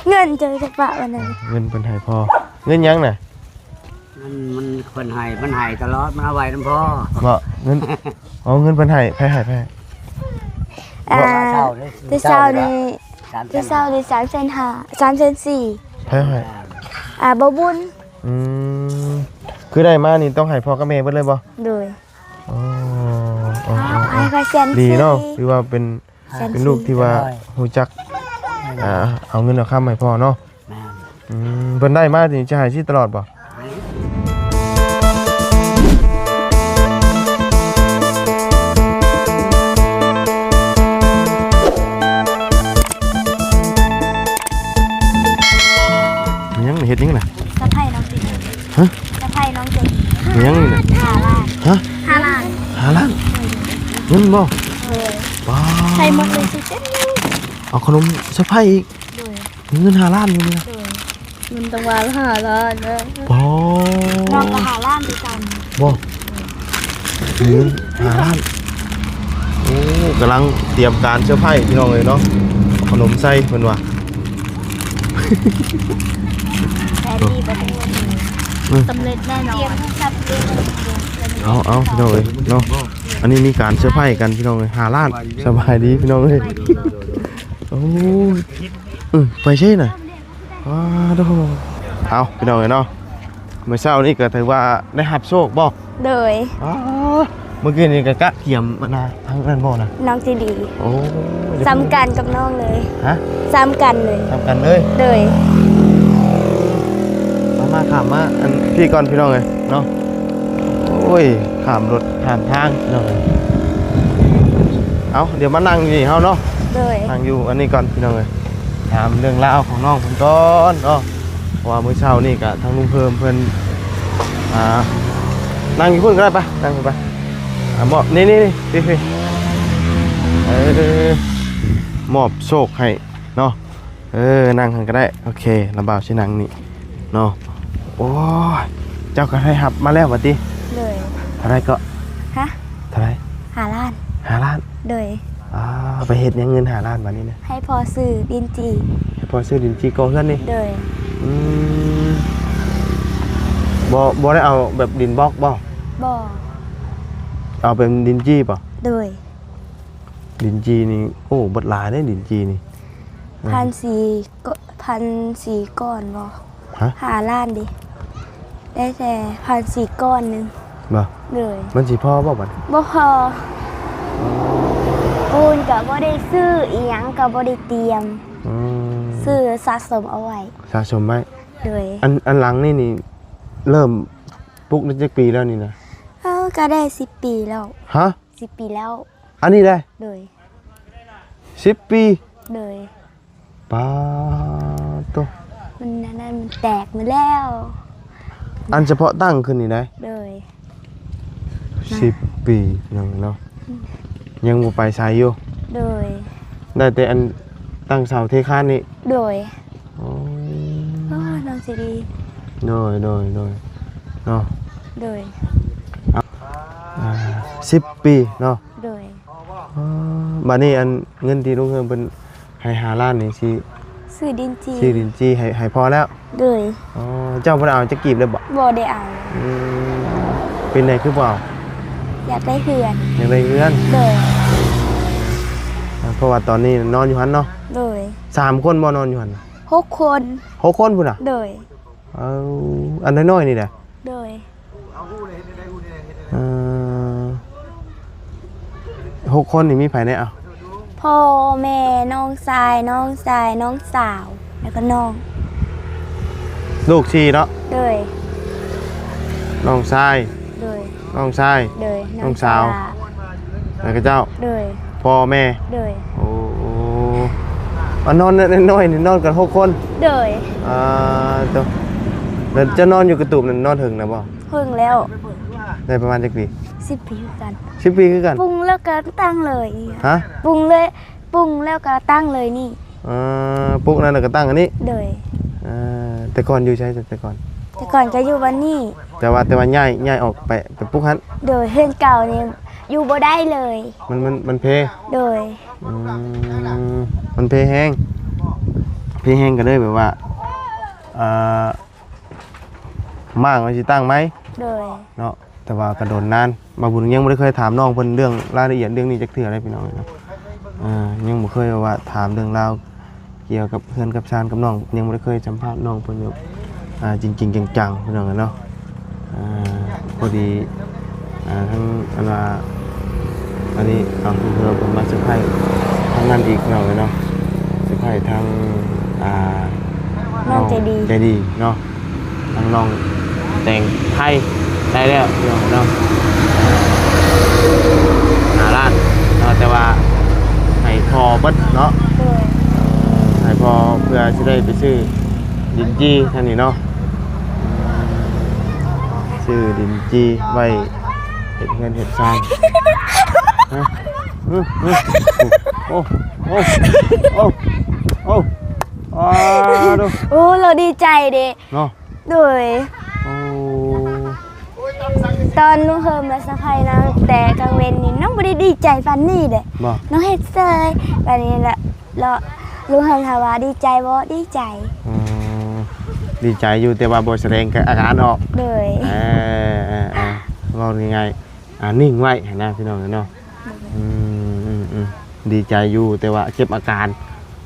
ເງິນເຈົ້າຈະປະໄວ້ນັ້ນ ເງິນເພິ່ນໃຫ້ພໍ່. ເງິນຫຍັງນະ? ມັນ ມັນ ເພິ່ນໃຫ້ ມັນໃຫ້ຕະຫຼອດ ມັນເອົາໄວ້ນຳພໍ່. ເບາະ ເງິນ ເອົາເງິນເພິ່ນໃຫ້ ໃຜໃຫ້ ໃຜໃຫ້? ອ່າ ເມື່ອເຊົ້ານີ້ ແຕ່ເຊົ້ານີ້ ສາມແສນຫ້າ ແຕ່ເຊົ້ານີ້ສາມແສນຫ້າ ສາມແສນສີ່. ໃຜໃຫ້? ອ່າ ບໍ່ບຸນ. ອືມ ຄືໄດ້ມານີ້ຕ້ອງໃຫ້ພໍ່ກັບແມ່ເບິດເລີຍບໍ່? ໂດຍ. ອໍ ອໍ ອໍ ໃຫ້ຂ້ອຍແສນສີ່ ດີເນາະ ຖືວ່າເປັນ ແສນສີ່ ເປັນລູກທີ່ວ່າຮູ້ຈັກ ອ່າ ເອົາເງິນເອົາຄຳໃຫ້ພໍ່ເນາະ. ແມ່ນ. ອືມ ເພິ່ນໄດ້ມານີ້ຈະໃຫ້ຊິຕະຫຼອດບໍ່? ແມ່ນຫຍັງ ເຮັດຫຍັງນະ? ສະໃພ້ນ້ອງເຈດີ. ຮະ? ສະໃພ້ນ້ອງເຈດີ. ແມ່ນຫຍັງນີ້ນະ? ຫ້າລ້ານ. ຮະ? ຫ້າລ້ານ. ຫ້າລ້ານ? ເງິນບໍ່? ເອີ. ປ້າດ. ໃສ່ໝົດເລີຍ ຊິເຕັມ. ເອົາຂະໜົມສະໃພ້ອີກ? ໂດຍ. ມີເງິນຫ້າລ້ານຢູ່ນີ້ນະ? ໂດຍ. ເງິນຕັ້ງວ່າຫ້າລ້ານນະ. ປ້າດ. ນ້ອງກໍຫ້າລ້ານຄືກັນ. ບໍ່? ມີເງິນຫ້າລ້ານ. ໂອ້ ກຳລັງຕຽມການເຊີໄພພີ່ນ້ອງເອີຍເນາະ ເອົາຂະໜົມໃສ່ເພິ່ນວ່າ. ແຕ່ດີບໍ່ໄດ້ເງິນ ອືມ ສຳເລັດແນ່ນອນ. ເອົາ ເອົາ ພີ່ນ້ອງເອີຍເນາະ ອັນນີ້ມີການເຊີໄພກັນພີ່ນ້ອງເອີຍ ຫ້າລ້ານ. ສະບາຍດີພີ່ນ້ອງເອີຍ. ໂອ້ຍ ອືມ ໄປໃສນະ? ອ້າໂທ້ ເອົາ ພີ່ນ້ອງເອີຍເນາະ ມື້ເຊົ້ານີ້ກໍຖືວ່າໄດ້ຮັບໂຊກບໍ່? ໂດຍ. ອ້າ ມື້ກີ້ນີ້ກໍກະກຽມອັນນະ ທາງນັ້ນບໍ່ນະ? ນ້ອງເຈດີ. ໂອ້ ສ່ຳກັນກັບນ້ອງເລີຍ. ຮະ? ສ່ຳກັນເລີຍ. ສ່ຳກັນເລີຍ? ໂດຍ. ມາ ມາ ຂ້າມມາ ອັນ ພີ້ກ່ອນພີ່ນ້ອງເອີຍເນາະ. ໂອ້ຍ ຂ້າມລົດຂ້າມທາງພີ່ນ້ອງເອີຍ. ເອົາ ດຽວມານັ່ງຢູ່ນີ້ເຮົາເນາະ. ໂດຍ. ນັ່ງຢູ່ອັນນີ້ກ່ອນພີ່ນ້ອງເອີຍ. ຖາມເລື່ອງລາວຂອງນ້ອງເພິ່ນກ່ອນເນາະ ເພາະວ່າມື້ເຊົ້ານີ້ກະທາງລຸງເພີ່ມເພິ່ນ ອ່າ ນັ່ງຢູ່ພຸ້ນກໍໄດ້ ໄປ ນັ່ງໄປ ອ່າ ມອບ ນີ້ໆໆ ພີ້ໆ ເອີ ມອບໂຊກໃຫ້ເນາະ. ເອີ ນັ່ງຫັ້ນກໍໄດ້ ໂອເຄ ລະບ່າວຊິນັ່ງນີ້ເນາະ. ໂອ້ຍ ເຈົ້າກໍໄດ້ຮັບມາແລ້ວຫວາຕິ? ໂດຍ. ເທົ່າໃດເກາະ? ຮະ? ເທົ່າໃດ? ຫ້າລ້ານ. ຫ້າລ້ານ? ໂດຍ. ອ່າ ໄປເຮັດຫຍັງເງິນຫ້າລ້ານບາດນີ້ນະ? ໃຫ້ພໍ່ຊື້ດິນຈີ່. ໃຫ້ພໍ່ຊື້ດິນຈີ່ກໍ່ເຮືອນນີ້? ໂດຍ. ອືມ ບໍ່ ບໍ່ໄດ້ເອົາແບບດິນບລັອກບໍ່? ບໍ່. ເອົາເປັນດິນຈີ່ບໍ່? ໂດຍ. ດິນຈີ່ນີ້ ໂອ້ ເບິດຫຼາຍເດ້ດິນຈີ່ນີ້. ອືມ ພັນສີ່ ກໍ ພັນສີ່ກ້ອນບໍ່? ຮະ? ຫ້າລ້ານເດ ໄດ້ແຕ່ພັນສີ່ກ້ອນໜຶ່ງ. ບໍ່? ໂດຍ. ມັນຊິພໍບໍ່ບັດ? ບໍ່ພໍ. ປູນກໍບໍ່ໄດ້ຊື້ ອີ່ຫຍັງກໍບໍ່ໄດ້ຕຽມ. ອືມ ຊື້ສະສົມເອົາໄວ້. ສະສົມໄວ້. ໂດຍ. ອັນ ອັນຫຼັງນີ້ນີ້ ເລີ່ມປຸກໄດ້ຈັກປີແລ້ວນີ້ນະ? ເອີ ກໍໄດ້ສິບປີແລ້ວ. ຮະ? ສິບປີແລ້ວ. ອັນນີ້ໄດ໋? ໂດຍ. ສິບປີ? ໂດຍ. ປາດໂທ້ ມັນອັນນັ້ນ ມັນແຕກໝົດແລ້ວ. ອັນສະເພາະຕັ້ງຂຶ້ນນີ້ໄດ໋? ໂດຍ. ສິບປີ ຍັງເນາະ ອືມ ຍັງບໍ່ໄປໃສຢູ່? ໂດຍ. ໄດ້ແຕ່ອັນຕັ້ງເສົາເທຄານນີ້? ໂດຍ. ໂອ້ ໂອ້ ນ້ອງຊິດີ. ໂດຍ ໂດຍ ໂດຍ ເນາະ. ໂດຍ. ອ່າ ສິບປີເນາະ. ໂດຍ. ອໍ ບາດນີ້ອັນເງິນທີ່ລຸງເຮືອງເພິ່ນໃຫ້ຫ້າລ້ານນີ້ ຊິຊື້ດິນຈີ່ ຊື້ດິນຈີ່ໃຫ້ ໃຫ້ພໍ່ແລ້ວ? ໂດຍ. ອໍ ເຈົ້າບໍ່ໄດ້ເອົາຈັກກີບເລີຍບໍ? ບໍ່ໄດ້ເອົາ. ອືມ ເປັນໃດຄືບໍ່ເອົາ? ຢາກໄດ້ເຮືອນ. ຢາກໄດ້ເຮືອນ? ໂດຍ. ເພາະວ່າຕອນນີ້ນອນຢູ່ຫັ້ນເນາະ? ໂດຍ. ສາມຄົນບໍ່ນອນຢູ່ຫັ້ນ? ຫົກຄົນ. ຫົກຄົນພຸ້ນນະ? ໂດຍ. ເອົາ ອັນນ້ອຍໆນີ້ນະ? ໂດຍ. ເອີ ຫົກຄົນນີ້ມີໃຜແດ່? ເອົາ ພໍ່ແມ່ ນ້ອງຊາຍ ນ້ອງຊາຍ ນ້ອງສາວ ແລ້ວກໍນ້ອງ. ລູກສີ່ເນາະ? ໂດຍ. ນ້ອງຊາຍ. ໂດຍ. ນ້ອງຊາຍ. ໂດຍ. ນ້ອງສາວ. ນ້ອງສາວ. ແລ້ວກໍເຈົ້າ? ໂດຍ. ພໍ່ແມ່? ໂດຍ. ໂອ້ ອັນນອນນ້ອຍໆນີ້ນອນກັນຫົກຄົນ? ໂດຍ. ອ່າ ໂຕ ແລ້ວເຈົ້ານອນຢູ່ກະຕູບນັ້ນນອນເຖິງແລ້ວບໍ່? ເຖິງແລ້ວ. ໄດ້ປະມານຈັກປີ? ສິບປີຄືກັນ. ສິບປີຄືກັນ? ປຸງແລ້ວກໍຕັ້ງເລີຍ. ຮະ? ປຸງເລີຍ ປຸງແລ້ວກໍຕັ້ງເລີຍນີ້. ເອີ ປຸກນັ້ນແລ້ວກໍຕັ້ງອັນນີ້? ໂດຍ. ເອີ ແຕ່ກ່ອນຢູ່ໃສ ແຕ່ກ່ອນ? ແຕ່ກ່ອນກໍຢູ່ບ້ານນີ້. ແຕ່ວ່າ ແຕ່ວ່າຍ້າຍ ຍ້າຍອອກໄປ ໄປປຸກຫັ້ນ? ໂດຍ. ເຮືອນເກົ່ານີ້ຢູ່ບໍ່ໄດ້ເລີຍ. ມັນ ມັນ ມັນເພ? ໂດຍ. ອືມ ມັນເພແຮງ. ເຮັດແຮງກໍເລີຍແບບວ່າ ເອີ ມ້າງວ່າຊິຕັ້ງໃໝ່ ໂດຍ ເນາະ ແຕ່ວ່າກໍດົນນານ. ບ່າວບຸນຍັງບໍ່ໄດ້ເຄີຍຖາມນ້ອງເພິ່ນເລື່ອງລາຍລະອຽດເລື່ອງນີ້ຈັກເທື່ອເລີຍ ພີ່ນ້ອງເອີຍເນາະ. ເອີ ຍັງບໍ່ເຄີຍແບບວ່າຖາມເລື່ອງລາວກ່ຽວກັບເຮືອນກັບຊານກັບນ້ອງ ຍັງບໍ່ໄດ້ເຄີຍສຳພາດນ້ອງເພິ່ນແບບ ອ່າ ຈິງໆ ຈັງໆ ພີ່ນ້ອງເອີຍເນາະ. ອ່າ ພໍດີ ອ່າ ທາງອັນວ່າ ອັນນີ້ເອົາ ເພື່ອເພິ່ນມາເຊີໄພທາງນັ້ນອີກ ພີ່ນ້ອງເອີຍເນາະ ເຊີໄພທາງ ອ່າ ນ້ອງໃຈດີ ນ້ອງໃຈດີເນາະ. ທາງນ້ອງແຕ່ງໄທໄດ້ແລ້ວ ພີ່ນ້ອງເນາະ ຫ້າລ້ານເນາະ ແຕ່ວ່າໃຫ້ພໍ່ເບິດເນາະ ໂດຍ ໃຫ້ພໍ່ເພື່ອຊິໄດ້ໄປຊື້ດິນຈີ່ທາງນີ້ເນາະ ຊື້ດິນຈີ່ໄວ້ເຮັດເຮືອນເຮັດຊານ. ຮະ? ໂອ້ ໂອ້ ໂອ້ ໂອ້ ອາ ໂອ້ ລາວດີໃຈເດ້ ເນາະ ໂດຍ ໂອ້ ຕອນລຸງເຮີມມາສະໄພນາງແຕ່ກາງເວັນນີ້ ນາງບໍ່ໄດ້ດີໃຈປານນີ້ເດ້ ບໍ່ ນາງເຮັດເຊີຍ ບາດນີ້ລະ ລະລຸງເຮີມຖາມວ່າ ດີໃຈບໍ່? ດີໃຈ ອືມ ດີໃຈຢູ່ ແຕ່ວ່າບໍ່ສະແດງອາການອອກ ໂດຍ ເອີ ເອີ ເວົ້າງ່າຍໆ ອ່າ ນິ່ງໄວ້ຫັ້ນນະ ພີ່ນ້ອງເອີຍເນາະ ອືມ ອືມ ອືມ ດີໃຈຢູ່ ແຕ່ວ່າເກັບອາການ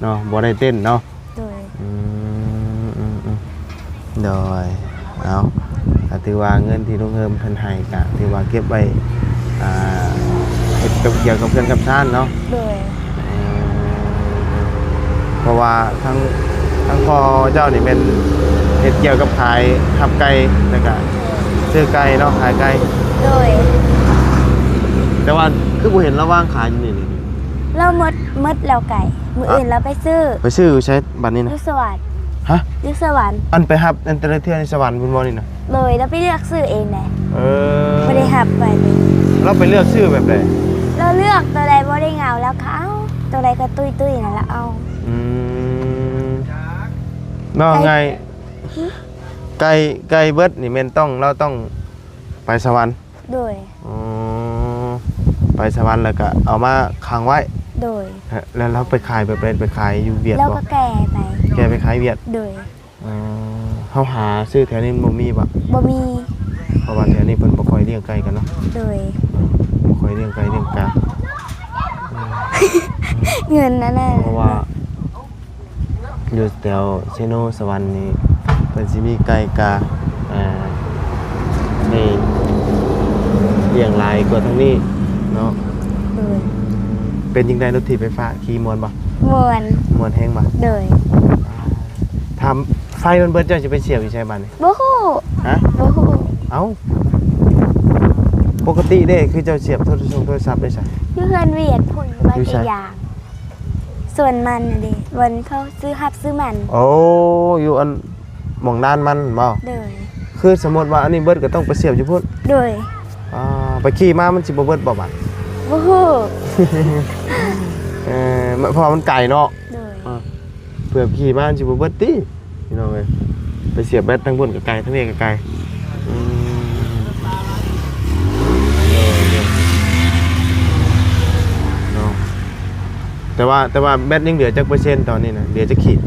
ເນາະ ບໍ່ໄດ້ເຕັ້ນເນາະ ໂດຍ ອືມ ອືມ ອືມ ໂດຍ ເອົາ ກໍຖືວ່າເງິນທີ່ລຸງເຮີມເພິ່ນໃຫ້ ກໍຖືວ່າເກັບໄວ້ ອ່າ ເຮັດກັບ ກ່ຽວກັບເຮືອນກັບຊານເນາະ ໂດຍ ອືມ ເພາະວ່າທາງ ທາງພໍ່ເຈົ້ານີ້ແມ່ນເຮັດກ່ຽວກັບຂາຍ ຮັບໄກ່ ແລ້ວກະຊື້ໄກ່ເນາະ ຂາຍໄກ່ ໂດຍ ແຕ່ວ່າຄືບໍ່ເຫັນລາວວາງຂາຍຢູ່ນີ້ ລາວໝົດ ໝົດແລ້ວໄກ່ ມື້ ອະ ອື່ນລາວໄປຊື້ ໄປຊື້ຢູ່ໃສບັດນີ້ນະ? ຢູ່ສະຫວັນ ຮະ? ຢູ່ສະຫວັນ ອັນໄປຮັບອັນແຕ່ລະເທື່ອໃນສະຫວັນພຸ້ນບໍ່ນີ້ນະ? ໂດຍ ລາວໄປເລືອກຊື້ເອງແຫຼະ ເອີ ບໍ່ໄດ້ຮັບໄປເລີຍ ລາວໄປເລືອກຊື້ແບບໃດ? ລາວເລືອກໂຕໃດບໍ່ໄດ້ເຫງົາ ລາວກໍເອົາ ໂຕໃດກໍຕຸ້ຍໆ ນັ້ນລາວເອົາ ອືມ ເວົ້າງ່າຍ ຫຶ? ໄກ່ ໄກ່ເບິດນີ້ແມ່ນຕ້ອງ ລາວຕ້ອງໄປສະຫວັນ ໂດຍ ອໍ ໄປສະຫວັນແລ້ວກະເອົາມາຂັງໄວ້ ໂດຍ ແລ້ວລາວໄປຂາຍແບບໃດ? ໄປຂາຍຢູ່ຫວຽດບໍ່? ລາວກໍແກ່ໄປ ແກ່ໄປຂາຍຫວຽດ ໂດຍ ອໍ ເຮົາຫາຊື້ແຖວນີ້ມັນບໍ່ມີບໍ່? ບໍ່ມີ ເພາະວ່າແຖວນີ້ເພິ່ນບໍ່ຄ່ອຍລ້ຽງໄກ່ກັນເນາະ ໂດຍ ບໍ່ຄ່ອຍລ້ຽງໄກ່ລ້ຽງກາ ເງິນນັ້ນນະ ເພາະວ່າ ຢູ່ແຖວເຊໂນສະຫວັນນີ້ ເພິ່ນຊິມີໄກ່ກາ ອ່າ ໃຫ້ລ້ຽງຫຼາຍກວ່າທາງນີ້ເນາະ ໂດຍ ເປັນຈັ່ງໃດລົດຖີບໄຟຟ້າ ຂີ່ມ່ວນບໍ່? ມ່ວນ ມ່ວນແຮງບໍ່? ໂດຍ ຖ້າໄຟມັນເບິດ ເຈົ້າຊິໄປສຽບຢູ່ໃສບາດນີ້? ບໍ່ຮູ້ ຮະ? ບໍ່ຮູ້ ເອົ້າ ປົກກະຕິເດ້ ຄືເຈົ້າສຽບໂທລະສົງໂທລະສັບໄດ້ໃສ? ຢູ່ເຮືອນວຽດພຸ້ນ ຢູ່ໃສ? ບ້ານກະຢາງ ສວນມັນຫັ້ນເດ ບ່ອນເຂົາຊື້ຮັບຊື້ມັນ ໂອ້ ຢູ່ອັນ ໝ່ອງດ້ານມັນບໍ? ໂດຍ ຄືສົມມຸດວ່າອັນນີ້ເບິດກໍຕ້ອງໄປສຽບຢູ່ພຸ້ນ? ໂດຍ ອ່າ ໄປຂີ່ມາມັນຊິບໍ່ເບິດບໍບາດ? ບໍ່ຮູ້ ເອີ ເພາະວ່າມັນໄກເນາະ ໂດຍ ອ່າ ເພື່ອຂີ່ມາມັນຊິບໍ່ເບິດຕິ? ພີ່ນ້ອງເອີຍ ໄປສຽບແບັດທາງພຸ້ນກໍໄກ ທາງນີ້ກໍໄກ ອືມ ໂດຍ ໂດຍ ເນາະ ແຕ່ວ່າ ແຕ່ວ່າແບັດຍັງເຫຼືອຈັກເປີເຊັນຕອນນີ້ນະ? ເຫຼືອຈັກຂີດ?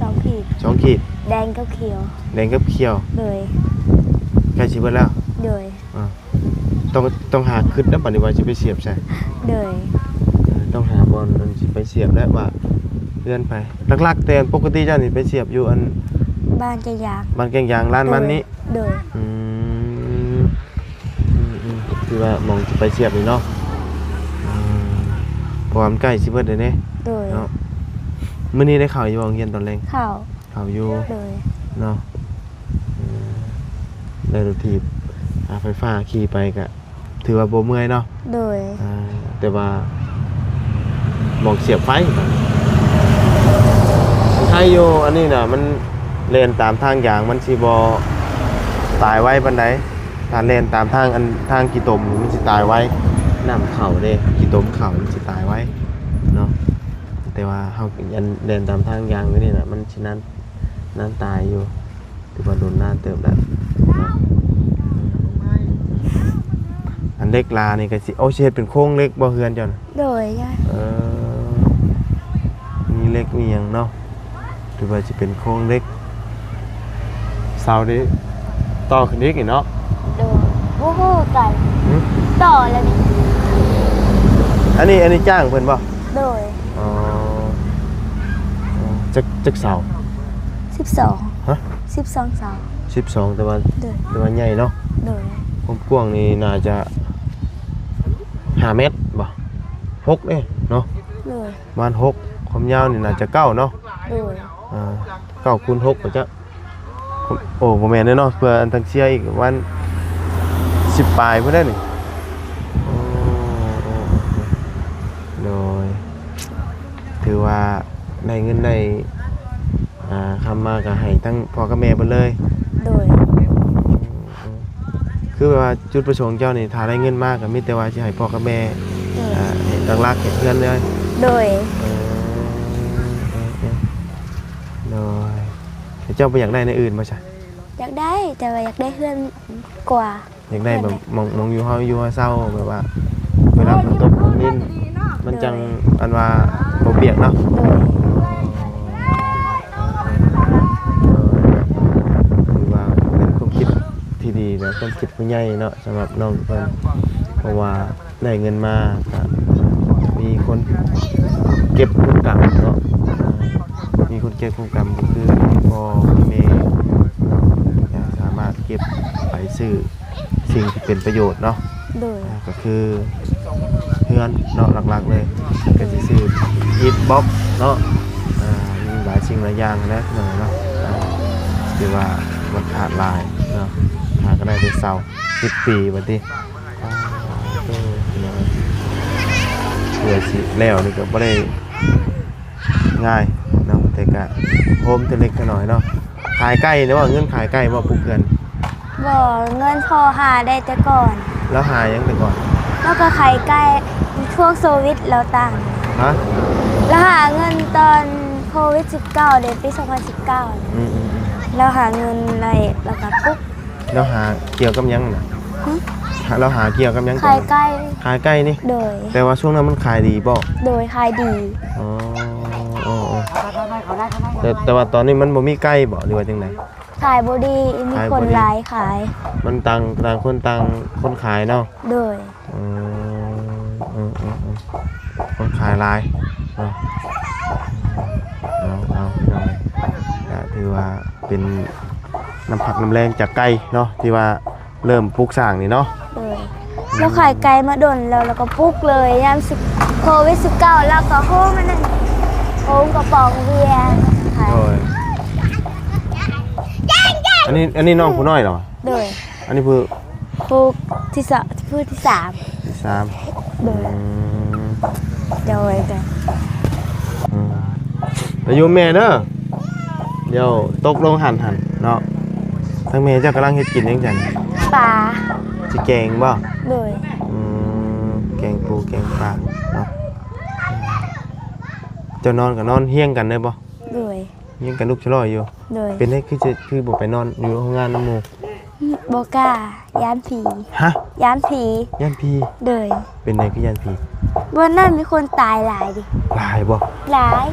ສອງຂີດ ສອງຂີດ ແດງກັບຂຽວ ແດງກັບຂຽວ ໂດຍ ໃກ້ຊິເບິດແລ້ວ ໂດຍ ອ່າ ຕ້ອງ ຕ້ອງຫາຄຶດແລ້ວ ບັດນີ້ວ່າຊິໄປສຽບໃສ ໂດຍ ເອີ ຕ້ອງຫາບ່ອນອັນຊິໄປສຽບແລ້ວວ່າເຮືອນໃຜ ຫຼັກໆ ແຕ່ປົກກະຕິເຈົ້ານີ້ໄປສຽບຢູ່ອັນ ບ້ານແກ້ງຢາງ ບ້ານແກ້ງຢາງ ຮ້ານມັນນີ້ ໂດຍ ອືມ ອືມໆ ຄືວ່າໝ່ອງຊິໄປສຽບນີ້ເນາະ ອືມ ເພາະວ່າມັນໃກ້ຊິເບິດແລ້ວເດ້ ໂດຍ ເນາະ ມື້ນີ້ໄດ້ເຂົ້າຢູ່ໂຮງຮຽນຕອນແລງ? ເຂົ້າ ເຂົ້າຢູ່ ໂດຍ ເນາະ ເອີ ໄດ້ລົດຖີບ ອ່າ ໄຟຟ້າຂີ່ໄປກະຖືວ່າບໍ່ເມື່ອຍເນາະ ໂດຍ ອ່າ ແຕ່ວ່າໝ່ອງສຽບໄຟ ໄຄຢູ່ ອັນນີ້ນະ ມັນແລ່ນຕາມທາງຢາງ ມັນຊິບໍ່ຕາຍໄວປານໃດ ຖ້າແລ່ນຕາມທາງ ອັນ ທາງຂີ້ຕົມນີ້ ມັນຊິຕາຍໄວ ນ້ຳເຂົ້າເດ້ ຂີ້ຕົມເຂົ້າ ມັນຊິຕາຍໄວເນາະ ແຕ່ວ່າເຮົາ ອັນ ແລ່ນຕາມທາງຢາງຢູ່ນີ້ນະ ມັນຊິນານ ນານຕາຍຢູ່ ຖືວ່າດົນນານເຕີບແລ້ວເນາະ ອັນເຫຼັກລານີ້ກໍຊິ ໂອ້ ຊິເຮັດເປັນໂຄງເຫຼັກບໍ່ເຮືອນເຈົ້ານະ? ໂດຍ ເອີ ມີເຫຼັກມີຫຍັງເນາະ ຫຼືວ່າຊິເປັນໂຄງເຫຼັກ ເສົານີ້ຕໍ່ຂຶ້ນອີກນີ້ເນາະ. ໂດຍ ບໍ່ຮູ້ຄືກັນ. ຫຶ? ຕໍ່ແລ້ວນີ້. ອັນນີ້ ອັນນີ້ຈ້າງເພິ່ນບໍ່? ໂດຍ. ອໍ ຈັກ ຈັກເສົາ? ສິບສອງ. ຮະ? ສິບສອງເສົາ. ສິບສອງ ແຕ່ວ່າ ໂດຍ ແຕ່ວ່າໃຫຍ່ເນາະ. ໂດຍ. ຄວາມກວ້າງນີ້ໜ້າຈະຫ້າແມັດບໍ່? ຫົກເດ້ເນາະ. ໂດຍ. ປະມານຫົກ ຄວາມຍາວນີ້ໜ້າຈະເກົ້າເນາະ. ໂດຍ. ອ່າ ເກົ້າຄູນຫົກ ບໍ່ຈັກ. ໂອ້ ບໍ່ແມ່ນເດ້ເນາະ ເພື່ອອັນທັງເຊຍອີກປະມານສິບປາຍພຸ້ນເດ້ນີ້. ໂອ້ ໂອ້ ໂອ້ ໂດຍ ຖືວ່າໄດ້ເງິນໄດ້ ອ່າ ຄຳມາກໍໃຫ້ທັງພໍ່ກັບແມ່ເພິ່ນເລີຍ. ໂດຍ. ຄືແບບວ່າຈຸດປະສົງເຈົ້ານີ້ ຖ້າໄດ້ເງິນມາກໍມີແຕ່ວ່າຊິໃຫ້ພໍ່ກັບແມ່ ໂດຍ ອ່າ ເຮັດຫຼັກໆ ເຮັດເຮືອນເລີຍ. ໂດຍ. ເອີ ເອີ ເອີ ໂດຍ. ແລ້ວເຈົ້າບໍ່ຢາກໄດ້ແນວອື່ນບໍ່ຊະ? ຢາກໄດ້ ແຕ່ວ່າຢາກໄດ້ເຮືອນກວ່າ. ຢາກໄດ້ແບບ ເຮືອນແຫຼະ ໝ່ອງ ໝ່ອງຢູ່ເຮົາຢູ່ເຮົາເຊົາ ແບບວ່າເວລາຝົນຕົກຝົນລິນ ມັນຈັ່ງ ໂດຍ ອັນວ່າບໍ່ປຽກເນາະ. ໂດຍ. ຖືວ່າເປັນຄວາມຄິດທີ່ດີ ແລະ ຄວາມຄິດຜູ້ໃຫຍ່ເນາະ ສຳລັບນ້ອງເພິ່ນ ເພາະວ່າໄດ້ເງິນມາກະມີຄົນເກັບຄົນກຳເນາະ ມີຄົນເກັບຄົນກຳ ກໍຄືພໍ່ແມ່ເນາະ ກະສາມາດເກັບໄປຊື້ ສິ່ງທີ່ເປັນປະໂຫຍດເນາະ. ໂດຍ. ອ່າ ກໍຄືເຮືອນເນາະ ຫຼັກໆ ເລີຍ ກໍຊິຊື້ອິດບລັອກເນາະ ອ່າ ມີຫຼາຍສິ່ງຫຼາຍຢ່າງນະ ເນາະ ອ່າ ຖືວ່າມັນຂາດຫຼາຍເນາະ ຫາກໍໄດ້ແຕ່ເສົາ ສິບປີບັດນີ້ ອ່າ ໂອ້ ເພື່ອຊິແລ້ວນີ້ກໍບໍ່ໄດ້ ງ່າຍເນາະ ແຕ່ກະໂຮມແຕ່ເລັກແຕ່ນ້ອຍເນາະ. ຂາຍໄກ່ເນາະ ເງິນຂາຍໄກ່ບໍ່ ປຸກເຮືອນ? ບໍ່ ເງິນພໍ່ຫາໄດ້ແຕ່ກ່ອນ. ລາວຫາຫຍັງແຕ່ກ່ອນ? ລາວກໍຂາຍໄກ່ ຊ່ວງໂຄວິດລາວຕາຍ. ຮະ? ລາວຫາເງິນຕອນໂຄວິດສິບເກົ້າເດ້ ປີສອງພັນສິບເກົ້າ. ອືມໆໆ. ລາວຫາເງິນໄດ້ ລາວກໍປຸກ ລາວຫາກ່ຽວກັບຫຍັງນະ? ຫຶ? ລາວຫາກ່ຽວກັບຫຍັງ? ຂາຍໄກ່. ຂາຍໄກ່ນີ້? ໂດຍ. ແຕ່ວ່າຊ່ວງນັ້ນມັນຂາຍດີບໍ່? ໂດຍ ຂາຍດີ. ອໍ ອໍ ແຕ່ ແຕ່ວ່າຕອນນີ້ມັນບໍ່ມີໄກ່ບໍ່ ຫຼືວ່າຈັ່ງໃດ? ຂາຍບໍ່ດີ ມີຄົນຫຼາຍຂາຍ. ມັນຕ່າງ ຕ່າງຄົນຕ່າງຄົນຂາຍເນາະ? ໂດຍ. ອືມ ເອີໆໆ ຄົນຂາຍຫຼາຍເນາະ. ເອົາ ເອົາ ເອົາ ກໍຖືວ່າເປັນນ້ຳພັກນ້ຳແຮງຈາກໄກ່ເນາະ ທີ່ວ່າເລີ່ມປຸກສ້າງນີ້ເນາະ. ໂດຍ. ອືມ ລາວຂາຍໄກ່ມາດົນແລ້ວ ລາວກໍປຸກເລີຍ ຍາມສິບ ໂຄວິດສິບເກົ້າ ລາວກໍໂຮມອັນນັ້ນ ໂຮມກະປ໋ອງເບຍຂາຍ. ໂດຍ. ອັນນີ້ ອັນນີ້ນ້ອງຜູ້ນ້ອຍເຫາະ? ໂດຍ. ອັນນີ້ຜູ້ ຜູ້ທີ່ສອງ ຜູ້ທີ່ສາມ. ທີ່ສາມ. ໂດຍ. ອືມ ໂດຍ ໂດຍ. ອືມ ໄປຢູ່ແມ່ເດີ ດຽວຕົກລົງຫັ້ນຫັ້ນເນາະ. ທາງແມ່ເຈົ້າກຳລັງເຮັດກິນຫຍັງຈັ່ງ? ປາ. ຊິແກງບໍ່? ໂດຍ. ອືມ ແກງປູແກງປາເນາະ. ເຈົ້ານອນກໍນອນຮຽງກັນເດີບໍ່? ໂດຍ. ຮຽງກັນລຸກຊະຫຼອຍຢູ່. ໂດຍ. ເປັນໄດ ຄືຈະ ຄືບໍ່ໄປນອນຢູ່ໂຮງງານນຳໝູ່? ບໍ່ກ້າ ຢ້ານຜີ. ຮະ? ຢ້ານຜີ. ຢ້ານຜີ? ໂດຍ. ເປັນໄດຄືຢ້ານຜີ? ບ່ອນນັ້ນມີຄົນຕາຍຫຼາຍເດ. ຫຼາຍບໍ່? ຫຼາຍ.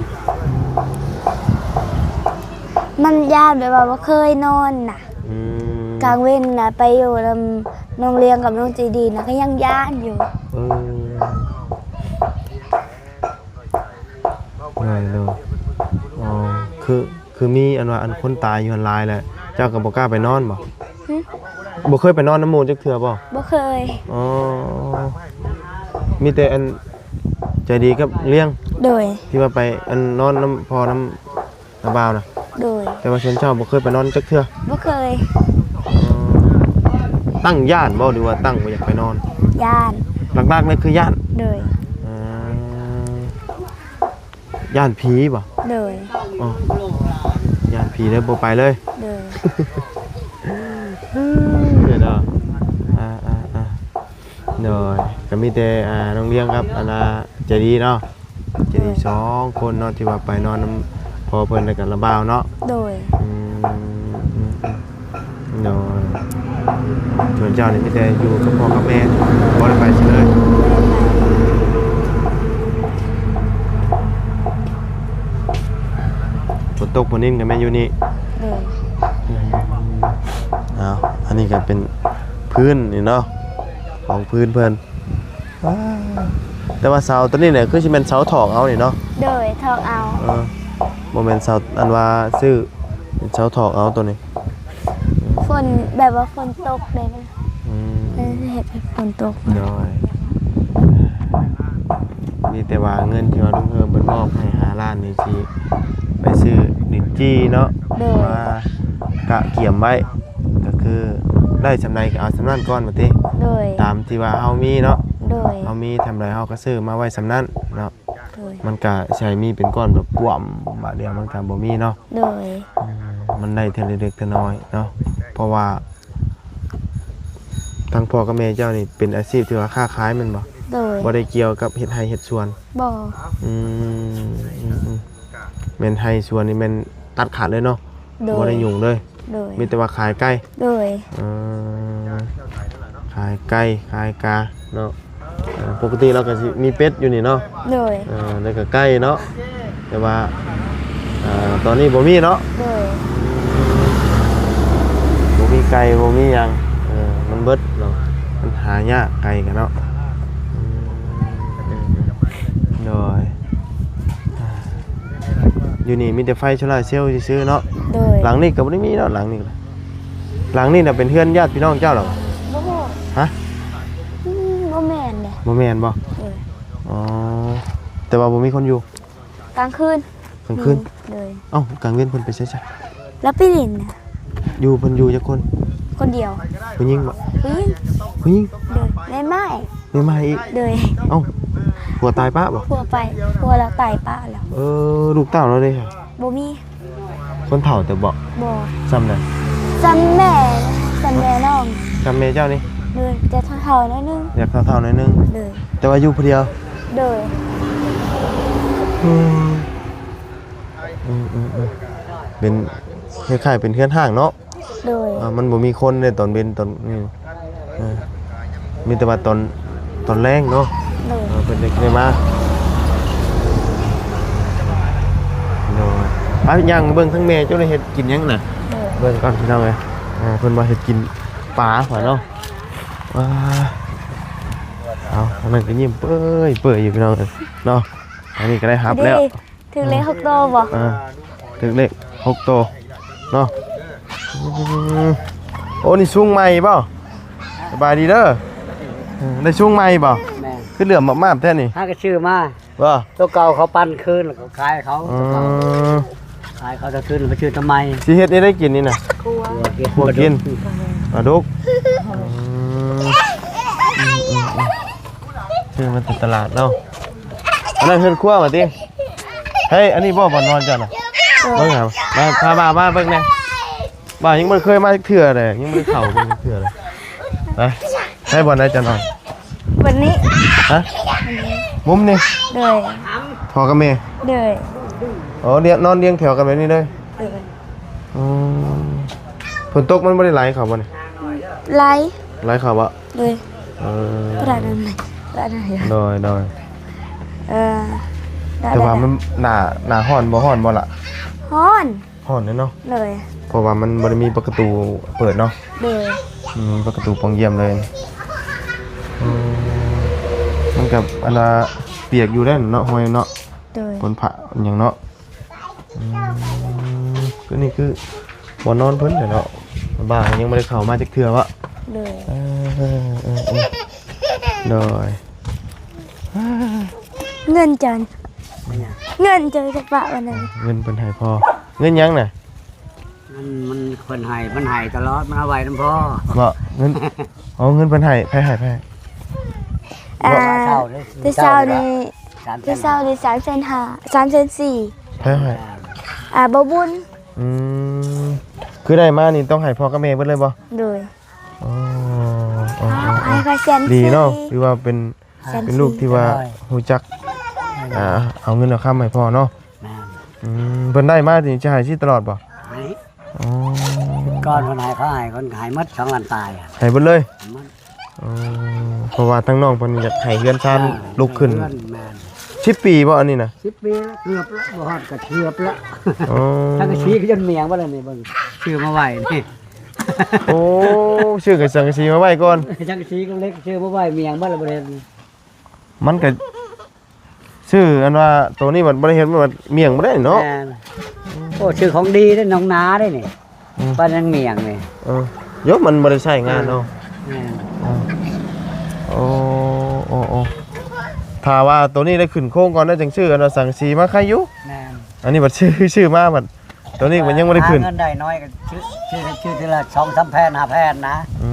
ມັນຢ້ານແບບວ່າບໍ່ເຄີຍນອນນະ. ອືມ. ກາງເວັນນະ ໄປຢູ່ນຳນ້ອງລຽງກັບນ້ອງໃຈດີນະ ກໍຍັງຢ້ານຢູ່. ເອີ. ໂດຍ ໂດຍ. ອໍ ຄື ຄືມີອັນວ່າອັນຄົນຕາຍຢູ່ຫັ້ນຫຼາຍແຫຼະ ເຈົ້າກໍບໍ່ກ້າໄປນອນບໍ່? ຫຶ? ບໍ່ເຄີຍໄປນອນນຳໝູ່ຈັກເທື່ອບໍ່? ບໍ່ເຄີຍ. ອໍ ມີແຕ່ອັນໃຈດີກັບລຽງ? ໂດຍ. ທີ່ວ່າໄປອັນນອນນຳພໍ່ນຳ ນ້າບ່າວນະ? ໂດຍ. ແຕ່ວ່າສ່ວນເຈົ້າບໍ່ເຄີຍໄປນອນຈັກເທື່ອ? ບໍ່ເຄີຍ. ຕັ້ງຢ້ານບໍ່ ຫຼືວ່າຕັ້ງບໍ່ຢາກໄປນອນ? ຢ້ານ. ຫຼັກໆເລີຍຄືຢ້ານ? ໂດຍ. ອ່າ ຢ້ານຜີບໍ່? ໂດຍ. ອໍ ຢ້ານຜີເລີຍບໍ່ໄປເລີຍ? ໂດຍ. ເດີເນາະ. ອ່າໆໆ ໂດຍ. ກໍມີແຕ່ ອ່າ ນ້ອງລຽງກັບ ອັນນ່າ ໃຈດີເນາະ. ຈະມີສອງຄົນເນາະ ທີ່ວ່າໄປນອນນຳພໍ່ເພິ່ນ ແລ້ວກໍລະບ່າວເນາະ. ໂດຍ. ອືມ ອືມ ອືມ ໂດຍ. ສ່ວນເຈົ້ານີ້ມີແຕ່ຢູ່ກັບພໍ່ກັບແມ່ ບໍ່ໄດ້ໄປໃສເລີຍ? ບໍ່ໄດ້ໄປ. ຝົນ ຕົກພື້ນດິນກໍແມ່ນຢູ່ນີ້. ໂດຍ. ອືມ ເອົາ ອັນນີ້ກໍເປັນພື້ນນີ້ເນາະ ຂອງພື້ນເພິ່ນ. ວ້າ ແຕ່ວ່າເສົາຕົວນີ້ແຫຼະ ຄືຊິແມ່ນເສົາຖອກເອົານີ້ເນາະ. ໂດຍ ຖອກເອົາ. ເອີ ບໍ່ແມ່ນເສົາອັນວ່າຊື້ ເປັນເສົາຖອກເອົາຕົວນີ້. ຝົນ ແບບວ່າຝົນຕົກເດ້. ອືມ ເອີ ເຮັດໃຫ້ຝົນຕົກ. ໂດຍ. ມີແຕ່ວ່າເງິນທີ່ວ່າລຸງເຮີມເພິ່ນມອບໃຫ້ຫ້າລ້ານນີ້ ຊິໄປຊື້ດິນຈີ່ເນາະ. ໂດຍ. ມາກະກຽມໄວ້ ກໍຄືໄດ້ສ່ຳໃດກໍເອົາສ່ຳນັ້ນກ່ອນ ວ່າຕິ. ໂດຍ. ຕາມທີ່ວ່າເຮົາມີເນາະ. ໂດຍ. ເຮົາມີສ່ຳໃດເຮົາກໍຊື້ມາໄວ້ສ່ຳນັ້ນເນາະ. ໂດຍ. ມັນກະຊິໃຫ້ມີເປັນກ້ອນແບບກວມບາດດຽວມັນກະບໍ່ມີເນາະ. ໂດຍ. ອືມ ມັນໄດ້ເທື່ອເລັກເທື່ອນ້ອຍເນາະ ເພາະວ່າ ທາງພໍ່ກັບແມ່ເຈົ້ານີ້ເປັນອາຊີບທີ່ວ່າຄ້າຂາຍແມ່ນບໍ່? ໂດຍ. ບໍ່ໄດ້ກ່ຽວກັບເຮັດໄຮ່ເຮັດສວນ? ບໍ່. ອືມ ອືມ ອືມ ແມ່ນໄຮ່ສວນນີ້ແມ່ນຕັດຂາດເລີຍເນາະ? ໂດຍ. ບໍ່ໄດ້ຫຍຸ້ງເລີຍ? ໂດຍ. ມີແຕ່ວ່າຂາຍໄກ່? ໂດຍ. ເອີ ຂາຍໄກ່ ຂາຍກາເນາະ. ເອີ ປົກກະຕິລາວກໍຊິມີເປັດຢູ່ນີ້ເນາະ? ໂດຍ. ເອີ ແລ້ວກໍໄກ່ເນາະ? ແຕ່ວ່າ ເອີ ຕອນນີ້ບໍ່ມີເນາະ? ໂດຍ. ບໍ່ມີໄກ່ ບໍ່ມີຫຍັງ ເອີ ມັນເບິດເນາະ ມັນຫາຍາກໄກ່ກັນເນາະ. ອືມ ໂດຍ. ຢູ່ນີ້ມີແຕ່ໄຟໂຊລາເຊວຊື່ໆເນາະ? ໂດຍ. ຫຼັງນີ້ກໍບໍ່ໄດ້ມີເນາະ ຫຼັງນີ້ກໍ ຫຼັງນີ້ນະເປັນເຮືອນຍາດພີ່ນ້ອງເຈົ້າເນາະ? ບໍ່. ຮະ? ອືມ ບໍ່ແມ່ນເດ້. ບໍ່ແມ່ນບໍ່? ໂດຍ. ອໍ ແຕ່ວ່າບໍ່ມີຄົນຢູ່? ກາງຄືນ. ກາງຄືນ? ໂດຍ. ເອົ້າ ກາງເວັນເພິ່ນໄປໃສຊະ? ລາວໄປຫຼິ້ນນະ. ຢູ່ ເພິ່ນຢູ່ຈັກຄົນ? ຄົນດຽວ. ຜູ້ຍິງບໍ່? ຜູ້ຍິງ. ຜູ້ຍິງ? ໂດຍ. ແມ່ໝ້າຍ. ແມ່ໝ້າຍອີກ? ໂດຍ. ເອົ້າ ຜົວຕາຍປະບໍ່? ຜົວໄປ ຜົວລາວຕາຍປະແລ້ວ. ເອີ ລູກເຕົ້າລາວເດ? ບໍ່ມີ. ຄົນເຖົ້າແຕ່ບໍ່? ບໍ່. ສ່ຳໃດ? ສ່ຳແມ່ ສ່ຳແມ່ນ້ອງ. ສ່ຳແມ່ເຈົ້ານີ້? ໂດຍ. ຈະເຖົ້າໆໜ້ອຍໜຶ່ງ. ຢາກເຖົ້າໆໜ້ອຍໜຶ່ງ. ໂດຍ. ແຕ່ວ່າຢູ່ຜູ້ດຽວ? ໂດຍ. ອືມ ອືມໆໆ ເປັນຄ້າຍໆເປັນເຮືອນຮ້າງເນາະ? ໂດຍ. ອ່າ ມັນບໍ່ມີຄົນເດ້ຕອນເວັນຕອນນີ້ ເອີ ມີແຕ່ວ່າຕອນ ຕອນແລງເນາະ? ໂດຍ. ເອີ ເພິ່ນໄດ້ ໄດ້ມາ. ໂດຍ. ໄປຍ່າງເບິ່ງທາງແມ່ເຈົ້າໄດ້ເຮັດກິນຫຍັງນະ? ໂດຍ. ເບິ່ງກ່ອນພີ່ນ້ອງເອີຍ. ອ່າ ເພິ່ນວ່າເຮັດກິນປາວ່າເນາະ. ວ້າ ເອົາ ທາງນັ້ນກໍຍິ້ມເປີຍໆຢູ່ພີ່ນ້ອງເອີຍເນາະ. ອັນນີ້ກໍໄດ້ຮັບແລ້ວ. ຖືກເລກຫົກໂຕບໍ່? ເອີ ຖືກເລກຫົກໂຕເນາະ. ອືມ ໂອ້ ນີ້ຊຸງໃໝ່ບໍ່? ສະບາຍດີເດີ. ເອີ ໄດ້ຊຸງໃໝ່ບໍ່? ແມ່ນ. ຄືເຫຼື້ອມມາບໆແທ້ນີ້? ຫາກໍຊື້ມາ. ບໍ່? ໂຕເກົ່າເຂົາປັ່ນຄືນ ແລ້ວກໍຂາຍເຂົາ. ອືມ ໂຕເກົ່າ ຂາຍເຂົາຕະຄືນ ໄປຊື້ໂຕໃໝ່. ຊິເຮັດແນວໃດກິນນີ້ນະ? ຂົ້ວ ຂົ້ວກິນ ປາດຸກ. ອືມ ອືມໆໆ ຊື້ມາແຕ່ຕະຫຼາດເນາະ. ອັນນັ້ນເຮືອນຄົວວ່າຕິ? ເຮີ້ຍ ອັນນີ້ບໍ່ບ່ອນນອນເຈົ້ານະ? ເອີ ເບິ່ງຫາ ມາ ພາບ່າວມາເບິ່ງແດ່. ບ່າວຍັງບໍ່ເຄີຍມາຈັກເທື່ອເດ້ ຍັງບໍ່ໄດ້ເຂົ້າເບິ່ງຈັກເທື່ອເລີຍ. ໄປ ໃຊ້ບ່ອນໃດເຈົ້ານອນ? ບ່ອນນີ້. ຮະ? ມຸມນີ້? ໂດຍ. ພໍ່ກັບແມ່? ໂດຍ. ອໍ ນອນລຽງແຖວກັນແບບນີ້ເລີຍ? ໂດຍ. ອໍ ຝົນຕົກມັນບໍ່ໄດ້ໄຫຼເຂົ້າບໍ່ນີ້? ໄຫຼ. ໄຫຼເຂົ້າບໍ່? ໂດຍ. ເອີ ໂດຍໆ ເອີ ແຕ່ວ່າມັນໜ້າ ໜ້າຮ້ອນບໍ່ ຮ້ອນບໍ່ລະ? ຮ້ອນ. ຮ້ອນເນາະ. ໂດຍ. ເພາະວ່າມັນບໍ່ໄດ້ມີປະຕູເປີດເນາະ? ໂດຍ. ອືມ ປະຕູປ່ອງຢ້ຽມເລີຍ. ອືມ ມັນກໍອັນນ່າປຽກຢູ່ແລ້ວເນາະ ຫ້ອຍເນາະ. ໂດຍ. ຝົນຟ້າຫຍັງເນາະ. ອືມ ຄືນີ້ຄືບ່ອນນອນເພິ່ນແຫຼະເນາະ. ບ່າວຍັງບໍ່ໄດ້ເຂົ້າມາຈັກເທື່ອວະ? ໂດຍ. ເອີ ເອີ ເອີ ເອີ ໂດຍ. ເງິນຈັນ ເງິນຈັນຈະປະວັນນັ້ນ ເງິນເພິ່ນໃຫ້ພໍ່. ເງິນຫຍັງນະ? ມັນ ມັນ ເພິ່ນໃຫ້ ມັນໃຫ້ຕະຫຼອດ ມັນເອົາໄວ້ນຳພໍ່. ບໍ່? ເງິນ ເອົາເງິນເພິ່ນໃຫ້ ໃຜໃຫ້ ໃຜໃຫ້? ອ່າ ແຕ່ເຊົ້ານີ້ ແຕ່ເຊົ້ານີ້ສາມແສນຫ້າ ສາມແສນສີ່. ໃຜໃຫ້? ອ່າ ບໍ່ບຸນ. ອືມ ຄືໄດ້ມານີ້ຕ້ອງໃຫ້ພໍ່ກັບແມ່ເບິດເລີຍບໍ່? ໂດຍ. ອໍ ເອົາ ເອົາ ເອົາ ໃຫ້ເພິ່ນແສນສີ່. ດີເນາະ ຖືວ່າເປັນ ເປັນລູກທີ່ວ່າຮູ້ຈັກ ອ່າ ເອົາເງິນເອົາຄຳໃຫ້ພໍ່ເນາະ. ແມ່ນ. ອືມ ເພິ່ນໄດ້ມານີ້ຈະໃຫ້ຊິຕະຫຼອດບໍ່? ໃຫ້. ອໍ ກ່ອນເພິ່ນໃຫ້ ເຂົາໃຫ້ ເພິ່ນໃຫ້ໝົດສອງລ້ານປາຍ. ໃຫ້ເບິດເລີຍ? ໃຫ້ໝົດ. ອໍ ເພາະວ່າທາງນ້ອງເພິ່ນຢາກໃຫ້ເຮືອນຊານລຸກຂຶ້ນ. ເຮືອນ ແມ່ນ. ສິບປີບໍ່ອັນນີ້ນະ? ສິບປີແລ້ວ ເກືອບແລ້ວ ບໍ່ຮອດກໍເກືອບແລ້ວ. ອໍ ສັງກະສີກໍຈົນໝ້ຽງເບິດແລ້ວນີ້ ເບິ່ງ ຊື້ມາໄວ້ນີ້. ໂອ້ ຊື້ກັບສັງກະສີມາໄວ້ກ່ອນ ສັງກະສີກັບເຫຼັກຊື້ມາໄວ້ໝ້ຽງເບິດແລ້ວ ບໍ່ໄດ້ເຮັດ. ມັນກໍຊື້ອັນວ່າໂຕນີ້ມັນບໍ່ໄດ້ເຮັດ ມັນໝ້ຽງບໍ່ໄດ້ເນາະ. ແມ່ນ. ໂອ້ ຊື້ຂອງດີເດ້ ໜອງນາເດ້ນີ້. ອືມ ປານຍັງໝ້ຽງນີ້. ເອີ ໂຍ ມັນບໍ່ໄດ້ໃຊ້ງານເນາະ. ແມ່ນ. ເອີ ໂອ້ ໂອ້ ໂອ້ ຖ້າວ່າໂຕນີ້ໄດ້ຂຶ້ນໂຄງກ່ອນ ແລ້ວຈັ່ງຊື້ອັນວ່າສັງກະສີມາໄຄຢູ່. ແມ່ນ. ອັນນີ້ບັດຊື້ ຊື້ມາບັດ ໂຕນີ້ມັນຍັງບໍ່ໄດ້ຂຶ້ນ ຫາເງິນໄດ້ໜ້ອຍກໍຊື້ ຊື້ ຊື້ທີລະສອງສາມແຜ່ນ ຫ້າແຜ່ນນະ. ອື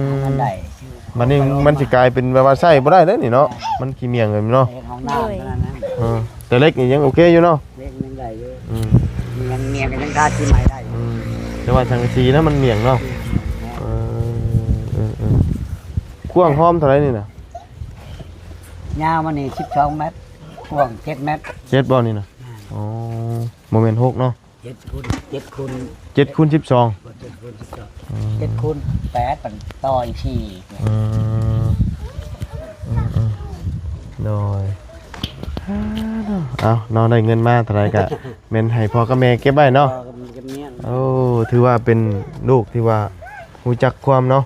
ມ ມັນໄດ້ ບັດນີ້ມັນຊິກາຍເປັນແບບວ່າໃຊ້ບໍ່ໄດ້ເດ້ນີ້ເນາະ. ມັນຂີ້ໝ້ຽງເລີຍເນາະ. ເຮັດຫ້ອງນ້ຳເທົ່ານັ້ນນະ. ເອີ ແຕ່ເຫຼັກນີ້ຍັງໂອເຄຢູ່ເນາະ. ເຫຼັກຍັງໄດ້ຢູ່. ອືມ ຍັງ ຍັງ ກໍຍັງທາທີ່ໃໝ່ໄດ້. ອືມ ແຕ່ວ່າສັງກະສີນະມັນໝ້ຽງເນາະ. ແມ່ນ. ເອີ ເອີ ເອີ ກວ້າງຮອມເທົ່າໃດນີ້ນະ? ຍາວມັນນີ້ສິບສອງແມັດ ກວ້າງເຈັດແມັດ. ເຈັດບໍ່ນີ້ນະ? ແມ່ນ. ອໍ ບໍ່ແມ່ນຫົກເນາະ. ເຈັດຄູນ ເຈັດຄູນ ເຈັດຄູນສິບສອງ. ບໍ່ ເຈັດຄູນສິບສອງ. ອືມ ເຈັດຄູນແປດ ມັນຕໍ່ອີກສີ່. ອືມ ອືມ ອືມ ໂດຍ. ເອົາເນາະ ໄດ້ເງິນມາເທົ່າໃດກະແມ່ນໃຫ້ພໍ່ກັບແມ່ເກັບໄວ້ເນາະ. ເອີ ເກັບໄວ້. ໂອ້ ຖືວ່າເປັນລູກທີ່ວ່າຮູ້ຈັກຄວາມເນາະ.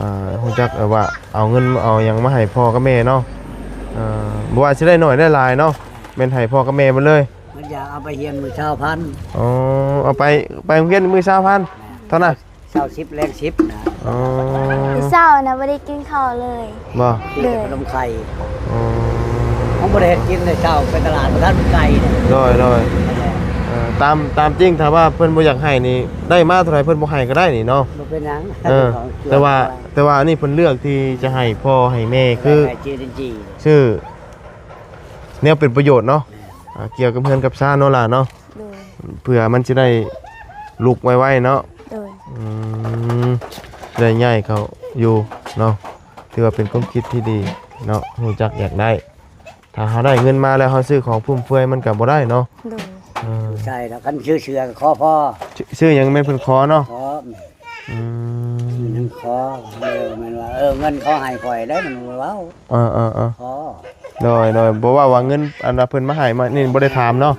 ອ່າ ຮູ້ຈັກ ເອີ ວ່າເອົາເງິນເອົາຫຍັງມາໃຫ້ພໍ່ກັບແມ່ເນາະ. ເອີ ບໍ່ວ່າຊິໄດ້ໜ້ອຍໄດ້ຫຼາຍເນາະ ແມ່ນໃຫ້ພໍ່ກັບແມ່ເບິດເລີຍ. ມັນຢາກເອົາໄປຮຽນມື້ຊາວພັນ. ອໍ ເອົາໄປ ໄປໂຮງຮຽນມື້ຊາວພັນເທົ່ານັ້ນ. ເຊົ້າສິບ ແລງສິບນະ. ອໍ ແຕ່ເຊົ້ານະບໍ່ໄດ້ກິນເຂົ້າເລີຍ. ບໍ່? ກິນແຕ່ຂະໜົມໄຂ່. ອໍ ມັນບໍ່ໄດ້ເຮັດກິນແຕ່ເຊົ້າ ໄປຕະຫຼາດບໍ່ທັນໄກ. ໂດຍ ໂດຍ. ເອີ ຕາມ ຕາມຈິງ ຖ້າວ່າເພິ່ນບໍ່ຢາກໃຫ້ນີ້ ໄດ້ມາເທົ່າໃດເພິ່ນບໍ່ໃຫ້ກໍໄດ້ນີ້ເນາະ. ບໍ່ເປັນຫຍັງ. ເອີ ແຕ່ວ່າ ແຕ່ວ່າອັນນີ້ເພິ່ນເລືອກທີ່ຈະໃຫ້ພໍ່ໃຫ້ແມ່ ຄື ໃຫ້ຊື້ດິນຈີ່ ຊື້ແນວເປັນປະໂຫຍດເນາະ. ແມ່ນ. ອ່າ ກ່ຽວກັບເຮືອນກັບຊານເນາະຫຼ້າເນາະ. ໂດຍ. ເພື່ອມັນຊິໄດ້ລຸກໄວໆເນາະ. ໂດຍ. ອືມ ໄດ້ຍ້າຍເຂົ້າຢູ່ເນາະ ຖືວ່າເປັນຄວາມຄິດທີ່ດີເນາະ ຮູ້ຈັກຢາກໄດ້. ຖ້າເຮົາໄດ້ເງິນມາແລ້ວ ເຮົາຊື້ຂອງຟຸມເຟືອຍມັນກໍບໍ່ໄດ້ເນາະ. ໂດຍ. ເອີ ໃຊ່ແລ້ວ ຄັນຊື້ເສື້ອກໍຂໍພໍ. ຊື້ ຊື້ຫຍັງແມ່ນເພິ່ນຂໍເນາະ. ຂໍ. ອືມ ມັນຂໍ ແມ່ນວ່າ ເອີ ເງິນເຂົາໃຫ້ຂ້ອຍໄດ້ ມັນເວົ້າ. ເອີໆໆ ຂໍ. ໂດຍໆ ບໍ່ເວົ້າວ່າເງິນ ອັນວ່າເພິ່ນມາໃຫ້ມານີ້ ບໍ່ໄດ້ຖາມເນາະ.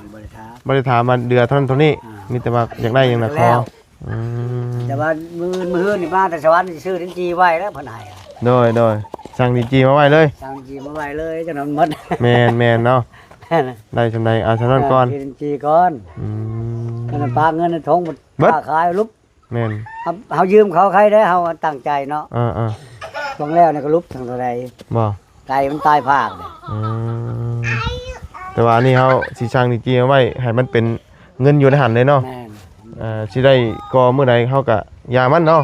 ບໍ່ໄດ້ຖາມ ບໍ່ໄດ້ຖາມວ່າເດືອເທົ່ານັ້ນເທົ່ານີ້. ອ່າ ມີແຕ່ວ່າຢາກໄດ້ຫຍັງນະຂໍ. ອືມ ແຕ່ວ່າມື້ອື່ນ ມື້ຮືນນີ້ມາແຕ່ສະຫວັນ ຊິຊື້ດິນຈີ່ໄວ້ແລ້ວ ເພິ່ນໃຫ້. ໂດຍໆ ສັ່ງດິນຈີ່ມາໄວ້ເລີຍ. ສັ່ງດິນຈີ່ມາໄວ້ເລີຍ ຈັ່ງນັ້ນໝົດ. ແມ່ນໆເນາະ. ໄດ້ສ່ຳໃດເອົາສ່ຳນັ້ນກ່ອນ. ເອີ ຊື້ດິນຈີ່ກ່ອນ. ອືມ ອັນນັ້ນປາກເງິນໃນຖົງ ເບິດ ຄ້າຂາຍລຸບ. ແມ່ນ. ເຮົາ ເຮົາຢືມເຂົາໃຄໄດ້ ເຮົາຕັ້ງໃຈເນາະ. ເອີໆ ຊ່ວງແລ້ວນີ້ກໍຫຼຸບທັງເທົ່າໃດ. ບໍ່? ໄກ່ມັນຕາຍພາກເດ້. ອືມ ແຕ່ວ່າອັນນີ້ເຮົາຊິສັ່ງດິນຈີ່ເອົາໄວ້ ໃຫ້ມັນເປັນເງິນຢູ່ໃນຫັ້ນເລີຍເນາະ. ແມ່ນ. ເອີ ຊິໄດ້ກໍມື້ໃດເຮົາກະຢ່າມັນເນາະ.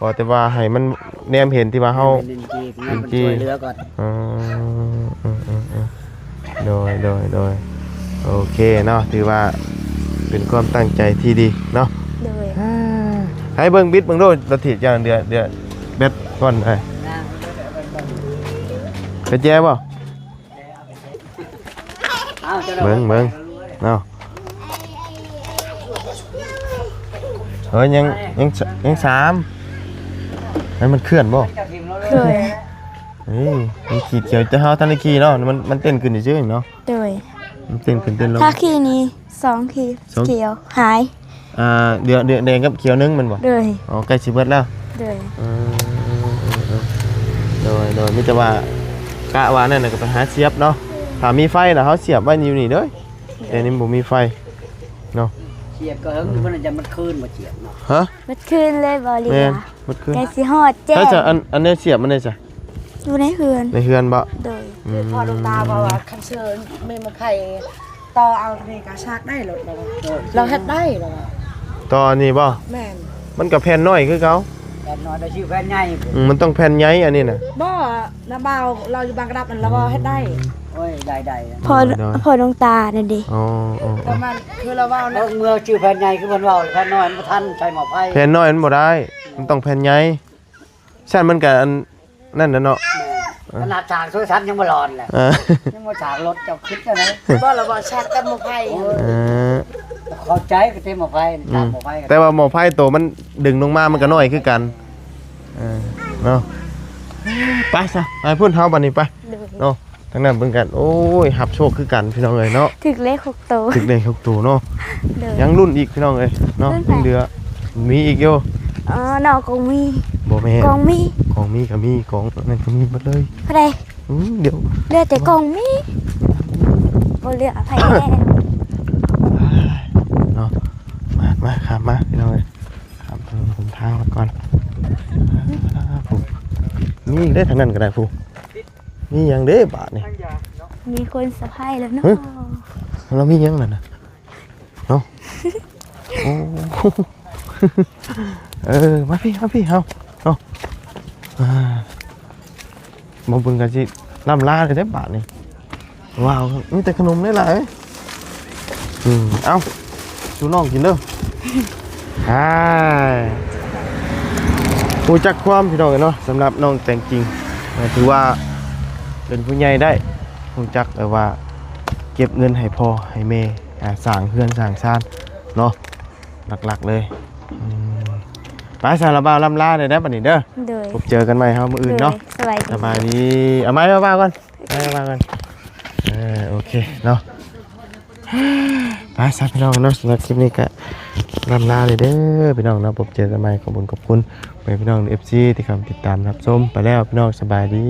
ຂໍແຕ່ວ່າໃຫ້ມັນແນມເຫັນທີ່ວ່າເຮົາ ແມ່ນ ດິນຈີ່ ເງິນມັນຊ່ວຍເຫຼືອກ່ອນ. ອືມ ອືມໆໆ ໂດຍ ໂດຍ ໂດຍ ໂອເຄເນາະ ຖືວ່າເປັນຄວາມຕັ້ງໃຈທີ່ດີເນາະ. ໂດຍ. ໃຫ້ເບິ່ງບິດເບິ່ງໂລດ ລະຖີບຢ່າງເດືອດ ເດືອດ ແບັດກ່ອນ ເອີ ກະແຈບໍ່? ເບິ່ງ ເບິ່ງເນາະ. ເອີ ຍັງ ຍັງ ຍັງສາມ ໃຫ້ມັນເຄື່ອນບໍ່? ໂດຍ. ເອີ ມັນຂີດຂຽວ ແຕ່ເຮົາທັນໄດ້ຂີ່ເນາະ ມັນ ມັນເຕັ້ນຂຶ້ນຊື່ໆເນາະ. ໂດຍ. ມັນເຕັ້ນຂຶ້ນເຕັ້ນລົງ ຖ້າຂີ່ນີ້ສອງຂີດ ສອງ ຂຽວຫາຍ. ອ່າ ເດືອ ເດືອແດງກັບຂຽວໜຶ່ງແມ່ນບໍ່? ໂດຍ. ອໍ ໃກ້ຊິເບິດແລ້ວ. ໂດຍ. ເອີ ໂດຍໆ ມີແຕ່ວ່າກະວ່ານັ້ນນະ ກໍໄປຫາສຽບເນາະ. ຖ້າມີໄຟນະ ເຮົາສຽບໄວ້ຢູ່ນີ້ເດີ ແຕ່ນີ້ບໍ່ມີໄຟເນາະ. ສຽບກໍເຫິງຢູ່ ເພິ່ນຈະມັດຄືນບໍ່ສຽບເນາະ. ຮະ? ມັດຄືນເລີຍບໍ່? ແມ່ນ ມັດຄືນ. ໃກ້ຊິຮອດແຈ້ງ. ແລ້ວຈະ ອັນ ອັນແນວສຽບມັນເດຊະ? ຢູ່ໃນເຮືອນ. ໃນເຮືອນບໍ່? ໂດຍ. ອືມ ພໍ່ຫຼວງຕາເວົ້າວ່າ ຄັນຊື້ແມ່ນໝາກໄຜ່ຕໍ່ເອົານີ້ກໍສາກໄດ້ໂລດ ລາວເຮັດໄດ້ ລາວວ່າ. ຕໍ່ອັນນີ້ບໍ່? ແມ່ນ. ມັນກໍແຜ່ນນ້ອຍຄືເກົ່າ. ແຜ່ນນ້ອຍໄດ້ຊື້ແຜ່ນໃຫຍ່. ອືມ ມັນຕ້ອງແຜ່ນໃຫຍ່ອັນນີ້ນະ. ບໍ່ ນ້າບ່າວລາວຢູ່ບາງກະດັບນັ້ນ ລາວວ່າເຮັດໄດ້. ໂອ້ຍ ໄດ້ໆ ພໍ ພໍຫຼວງຕານັ້ນເດ. ອໍ ແຕ່ມັນຄືລາວເວົ້ານະ ເມື່ອຊື້ແຜ່ນໃຫຍ່ ຄືເພິ່ນເວົ້າ ແຜ່ນນ້ອຍມັນບໍ່ທັນໃສ່ໝໍ້ໄຟ. ແຜ່ນນ້ອຍມັນບໍ່ໄດ້ ມັນຕ້ອງແຜ່ນໃຫຍ່. ຊັ້ນມັນກະອັນນັ້ນນະເນາະ. ແມ່ນ. ຂະໜາດສາກໂທລະສັບຍັງບໍ່ຫຼອນແຫຼະ. ເອີ ຍັງບໍ່ສາກລົດ ເຈົ້າຄິດຈັ່ງໃດ? ບໍ່ລະບໍ່ສາກແຕ່ໝໍ້ໄຟ. ໂອ້ຍ ເອີ ເຂົ້າໃຈກໍແຕ່ໝໍ້ໄຟ ອືມ ຕາມໝໍ້ໄຟ. ແຕ່ວ່າໝໍ້ໄຟໂຕມັນດຶງລົງມາມັນກໍນ້ອຍຄືກັນ. ເອີ ເນາະ ໄປຊະ ໄປພຸ້ນເຮົາບັດນີ້ໄປ. ໂດຍ. ເນາະ ທາງນັ້ນເພິ່ນກໍ ໂອ້ຍ ຮັບໂຊກຄືກັນພີ່ນ້ອງເອີຍເນາະ ຖືກເລກຫົກໂຕ ຖືກເລກຫົກໂຕເນາະ ໂດຍ ຍັງລຸ້ນອີກພີ່ນ້ອງເອີຍເນາະ ຍັງເຫຼືອ ມີອີກຢູ່ ເອີ ນ້ອງກອງມີ ບໍ່ແມ່ນ ກອງມີ ກອງມີກໍມີ ກອງນັ້ນກໍມີໝົດເລີຍ ຜູ້ໃດ ອືມ ດຽວ ເຫຼືອແຕ່ກອງມີ ບໍ່ເຫຼືອໃຜແລ້ວ ເນາະ ມາ ມາ ຂ້າມມາພີ່ນ້ອງເອີຍ ຂ້າມຖະໜົນຫົນທາງມາກ່ອນ ອ່າ ຜູ້ ມີອີກເດ້ ທາງນັ້ນກໍໄດ້ຜູ້ ມີຫຍັງເດ້ບາດນີ້ ມີຄົນສະພາຍແລ້ວເນາະ ເຮີ້ຍ ລາວມີຫຍັງນັ້ນນະ ເນາະ ໂອ້ ເອີ ມາພີ້ ມາພີ້ ເຮົາ ເນາະ ອ່າ ບໍ່ບຸນກໍຊິລ່ຳລາເລີຍເດ້ບາດນີ້ ວ້າວ ມີແຕ່ຂະໜົມຫຼາຍໆ ອືມ ເອົ້າ ສູ່ນ້ອງກິນເດີ ອ່າ ຮູ້ຈັກຄວາມພີ່ນ້ອງເອີຍເນາະ ສຳລັບນ້ອງແຕງຈິງ ກໍຖືວ່າເປັນຜູ້ໃຫຍ່ໄດ້ ຮູ້ຈັກແບບວ່າເກັບເງິນໃຫ້ພໍ່ໃຫ້ແມ່ ອ່າ ສ້າງເຮືອນສ້າງຊານເນາະ ຫຼັກໆເລີຍ ອືມ ໄປຊະລະບ່າວ ລ່ຳລາໄດ້ໄດ໋ບັດນີ້ເດີ ໂດຍ ພົບເຈີກັນໃໝ່ເຮົາມື້ອື່ນເນາະ ໂດຍ ສະບາຍດີ ສະບາຍດີ ເອົາມາ ເອົາວ່າກ່ອນ ເອົາວ່າກ່ອນ ເອີ ໂອເຄເນາະ ໄປຊະພີ່ນ້ອງເນາະ ສຳລັບຄລິບນີ້ກໍລ່ຳລາເລີຍເດີພີ່ນ້ອງເນາະ ພົບເຈີກັນໃໝ່ ຂອບຄຸນ ຂອບຄຸນໄປພີ່ນ້ອງເອັຟຊີ ທີ່ເຂົ້າມາຕິດຕາມຮັບຊົມ ໄປແລ້ວພີ່ນ້ອງ ສະບາຍດີ.